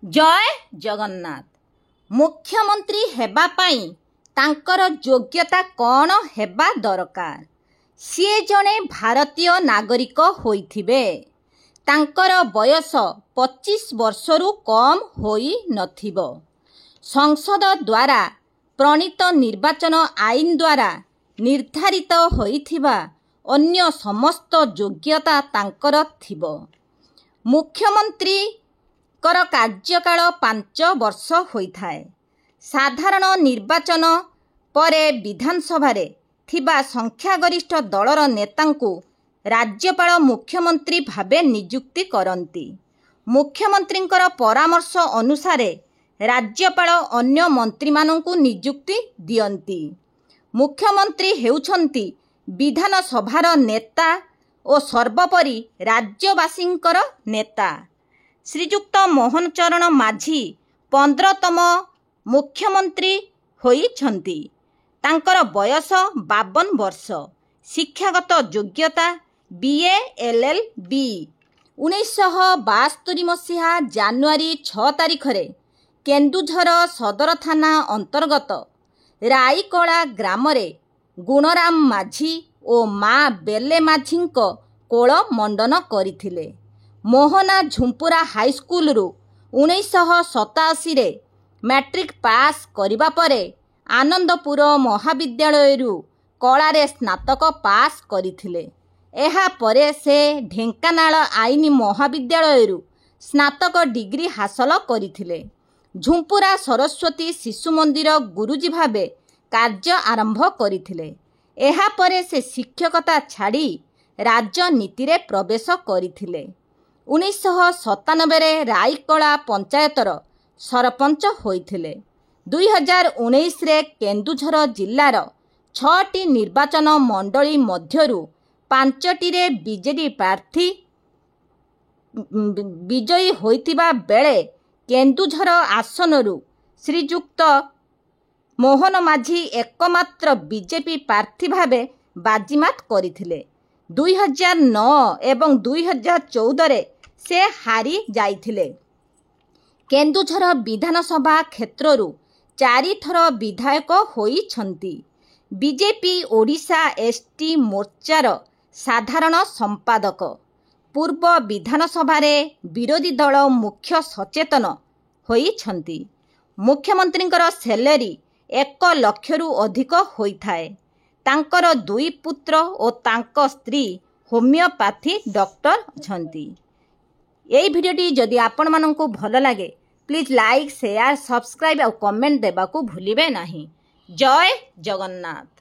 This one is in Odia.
ଜୟ ଜଗନ୍ନାଥ। ମୁଖ୍ୟମନ୍ତ୍ରୀ ହେବା ପାଇଁ ତାଙ୍କର ଯୋଗ୍ୟତା କ'ଣ ହେବା ଦରକାର? ସିଏ ଜଣେ ଭାରତୀୟ ନାଗରିକ ହୋଇଥିବେ। ତାଙ୍କର ବୟସ 25 ବର୍ଷରୁ କମ୍ ହୋଇନଥିବ। ସଂସଦ ଦ୍ୱାରା ପ୍ରଣୀତ ନିର୍ବାଚନ ଆଇନ ଦ୍ୱାରା ନିର୍ଦ୍ଧାରିତ ହୋଇଥିବା ଅନ୍ୟ ସମସ୍ତ ଯୋଗ୍ୟତା ତାଙ୍କର ଥିବ। ମୁଖ୍ୟମନ୍ତ୍ରୀଙ୍କର କାର୍ଯ୍ୟକାଳ 5 ବର୍ଷ ହୋଇଥାଏ। ସାଧାରଣ ନିର୍ବାଚନ ପରେ ବିଧାନସଭାରେ ଥିବା ସଂଖ୍ୟାଗରିଷ୍ଠ ଦଳର ନେତାଙ୍କୁ ରାଜ୍ୟପାଳ ମୁଖ୍ୟମନ୍ତ୍ରୀ ଭାବେ ନିଯୁକ୍ତି କରନ୍ତି। ମୁଖ୍ୟମନ୍ତ୍ରୀଙ୍କର ପରାମର୍ଶ ଅନୁସାରେ ରାଜ୍ୟପାଳ ଅନ୍ୟ ମନ୍ତ୍ରୀମାନଙ୍କୁ ନିଯୁକ୍ତି ଦିଅନ୍ତି। ମୁଖ୍ୟମନ୍ତ୍ରୀ ହେଉଛନ୍ତି ବିଧାନସଭାର ନେତା ଓ ସର୍ବୋପରି ରାଜ୍ୟବାସୀଙ୍କର ନେତା। ଶ୍ରୀଯୁକ୍ତ ମୋହନ ଚରଣ ମାଝୀ 15ତମ ମୁଖ୍ୟମନ୍ତ୍ରୀ ହୋଇଛନ୍ତି। ତାଙ୍କର ବୟସ 52 ବର୍ଷ। ଶିକ୍ଷାଗତ ଯୋଗ୍ୟତା ବିଏ ଏଲ୍.ଏଲ୍.ବି। 1972 ମସିହା ଜାନୁଆରୀ 6 ତାରିଖରେ କେନ୍ଦୁଝର ସଦର ଥାନା ଅନ୍ତର୍ଗତ ରାଇକଳା ଗ୍ରାମରେ ଗୁଣରାମ ମାଝୀ ଓ ମା ବେଲେ ମାଝୀଙ୍କ କୋଳ ମଣ୍ଡନ କରିଥିଲେ। ମୋହନା ଝୁମ୍ପୁରା ହାଇସ୍କୁଲରୁ 1987ରେ ମାଟ୍ରିକ ପାସ୍ କରିବା ପରେ ଆନନ୍ଦପୁର ମହାବିଦ୍ୟାଳୟରୁ କଳାରେ ସ୍ନାତକ ପାସ୍ କରିଥିଲେ। ଏହାପରେ ସେ ଢେଙ୍କାନାଳ ଆଇନ ମହାବିଦ୍ୟାଳୟରୁ ସ୍ନାତକ ଡିଗ୍ରୀ ହାସଲ କରିଥିଲେ। ଝୁମ୍ପୁରା ସରସ୍ୱତୀ ଶିଶୁ ମନ୍ଦିର ଗୁରୁଜୀ ଭାବେ କାର୍ଯ୍ୟ ଆରମ୍ଭ କରିଥିଲେ। ଏହାପରେ ସେ ଶିକ୍ଷକତା ଛାଡ଼ି ରାଜନୀତିରେ ପ୍ରବେଶ କରିଥିଲେ। 1997ରେ ରାଇକଳା ପଞ୍ଚାୟତର ସରପଞ୍ଚ ହୋଇଥିଲେ। 2019ରେ କେନ୍ଦୁଝର ଜିଲ୍ଲାର 6ଟି ନିର୍ବାଚନ ମଣ୍ଡଳୀ ମଧ୍ୟରୁ 5ଟିରେ ବିଜେଡି ପ୍ରାର୍ଥୀ ବିଜୟୀ ହୋଇଥିବା ବେଳେ କେନ୍ଦୁଝର ଆସନରୁ ଶ୍ରୀଯୁକ୍ତ ମୋହନ ମାଝୀ ଏକମାତ୍ର ବିଜେପି ପ୍ରାର୍ଥୀ ଭାବେ ବାଜିମାତ କରିଥିଲେ। 2009 ଏବଂ 2014ରେ ସେ ହାରି ଯାଇଥିଲେ। କେନ୍ଦୁଝର ବିଧାନସଭା କ୍ଷେତ୍ରରୁ ଚାରିଥର ବିଧାୟକ ହୋଇଛନ୍ତି। ବିଜେପି ଓଡ଼ିଶା ଏସ୍.ଟି ମୋର୍ଚ୍ଚାର ସାଧାରଣ ସମ୍ପାଦକ। ପୂର୍ବ ବିଧାନସଭାରେ ବିରୋଧୀ ଦଳ ମୁଖ୍ୟ ସଚେତନ ହୋଇଛନ୍ତି। ମୁଖ୍ୟମନ୍ତ୍ରୀଙ୍କର ସାଲେରୀ 1 ଲକ୍ଷରୁ ଅଧିକ ହୋଇଥାଏ। ତାଙ୍କର ଦୁଇ ପୁତ୍ର ଓ ତାଙ୍କ ସ୍ତ୍ରୀ ହୋମିଓପାଥି ଡକ୍ଟର ଅଛନ୍ତି। ଏହି ଭିଡ଼ିଓଟି ଯଦି ଆପଣମାନଙ୍କୁ ଭଲ ଲାଗେ, ପ୍ଲିଜ୍ ଲାଇକ୍, ସେୟାର, ସବସ୍କ୍ରାଇବ୍ ଆଉ କମେଣ୍ଟ ଦେବାକୁ ଭୁଲିବେ ନାହିଁ। ଜୟ ଜଗନ୍ନାଥ।